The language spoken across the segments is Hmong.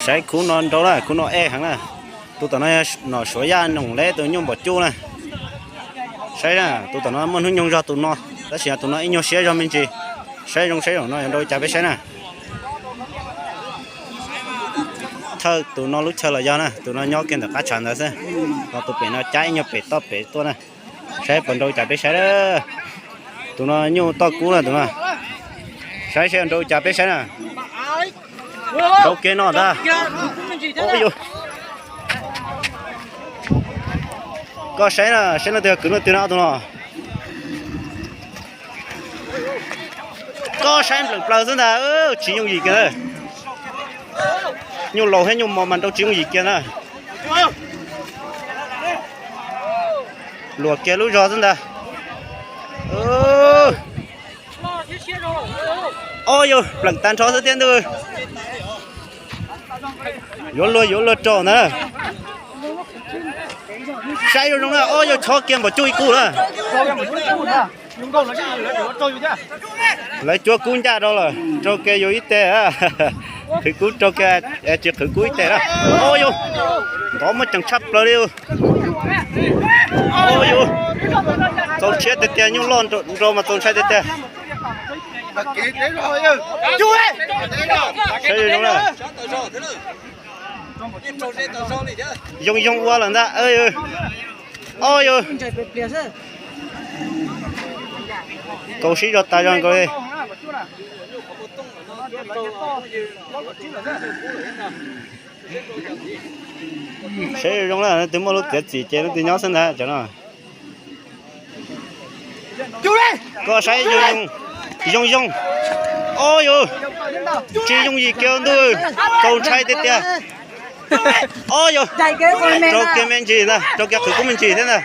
Saib khub no nrau na, khub no ej heev na. Tus tom no nom Suav Yaj Noom Leb tus nyuj npaum cuj na. Saib na, tus tom no muaj hnub nyoog zog tus no, tab sis tus no ib nyuag siab zog me ntsis. Saib zoo saib zoo no yuav nrau cas peb saib na. Thawj tus no lub chaw los yog na, tus no nyob kiag ntawm qab tshav ntawd xwb. Ho tus pem no cab ib nyuag pem toj pem tuaj na. Saib puas nrau cas peb saib na. Tus no nyuj toj kub na tus no. Saib saib nrau cas peb saib na. Nrau kiag no ntag. Koj saib na, saib leej twg kwv leej twg no tus no. Koj saib npleem plaws xwb ntag, tsis yooj yim kiag na. Nyuj laus thiab nyuj mos mas nrau tsis yooj yim kiag na. Luam kiag lub zog xwb ntag. Ob yus pleem tag nrho xwb thiab ntuj. Yuav luag yuav luag rau ntag. Saib zoo zoo na, ob yus chob kiag npaum cuj ib kub na. Lawv cuab kub ncaj rau lawm, rau kiag yus ib teg. Qhwv kub rau kiag, tsis qhwv kub ib teg na. Ob yus ntov muaj ceem tshaj plaws li. Ob yus txaus ntshai tiag tiag, nyuj loj nrau mas txaus ntshai tiag tiag. Saib zoo zoo na. Yoo yoo ua lawm ntag. Ob yus kaus sib zog tas zog nkaus li. Saib zoo zoo na, leej twg muaj lub txiav txim ces leej twg nyob xwb ntag cov no. Koj saib yoo yoo. Ob yus tsis yooj yim kiag ntuj, txaus ntshai tiag tiag. Ob yus rau kiag me ntsis ntag, rau kiag qhwv kub me ntsis thiab ntag.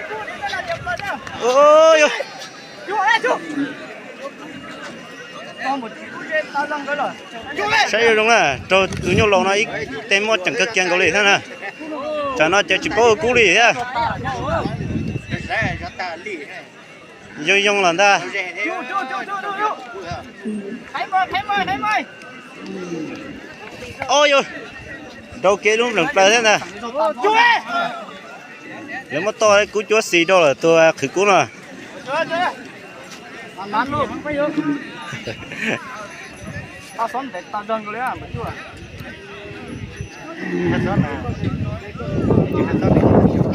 Saib zoo zoo na, raug tus nyuj laus no ib teg muaj ceem kawg kiag nkaus li thiab na. Tsam no ces tsis paub ua kub li thiab. Yoo yoo los ntag. Ob yus rau kiag lub npleem plaws thiab ntag. Lawv muab toj kub cuab xis rau lawm tus qhwv kub no.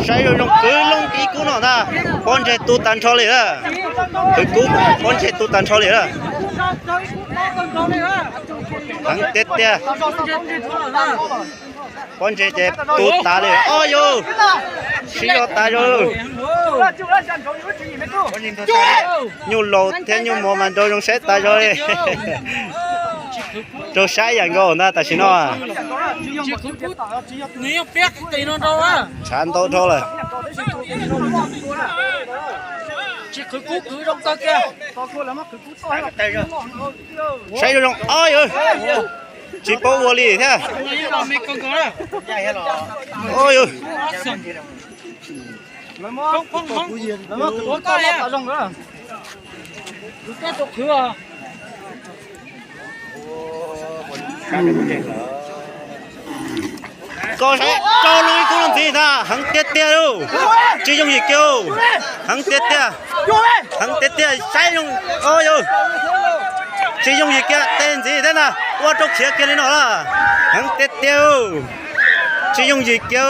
Saib zoo zoo kwv loo ib kub no ntag, pob ntseg tu tag nrho li na. Qhwv kub pob ntseg tu tag nrho li na. Heev tiag tiag. Pob ntseg ces tu tas li. Ob yus sib zog tas zog. Nyuj laus thiab nyuj mos mas nrau zoo saib tas zog li. Raug saib yam nkaus ntag tam sim no. Tshav ntau dhau lawm. Saib zoo zoo, ob yus tsis paub ua li thiab. Ob yus Koj saib rau lub ib kub no ntxiv ntag, heev tiag tiag lauj. Tsis yooj yim kiag, heev tiag tiag, heev tiag tiag, saib zoo, o yus, tsis yooj yim kiag, tej ntxiv thiab na, ua rau khiav kiag li no lawm, heev tiag tiag, tsis yooj yim kiag,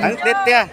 heev tiag tiag.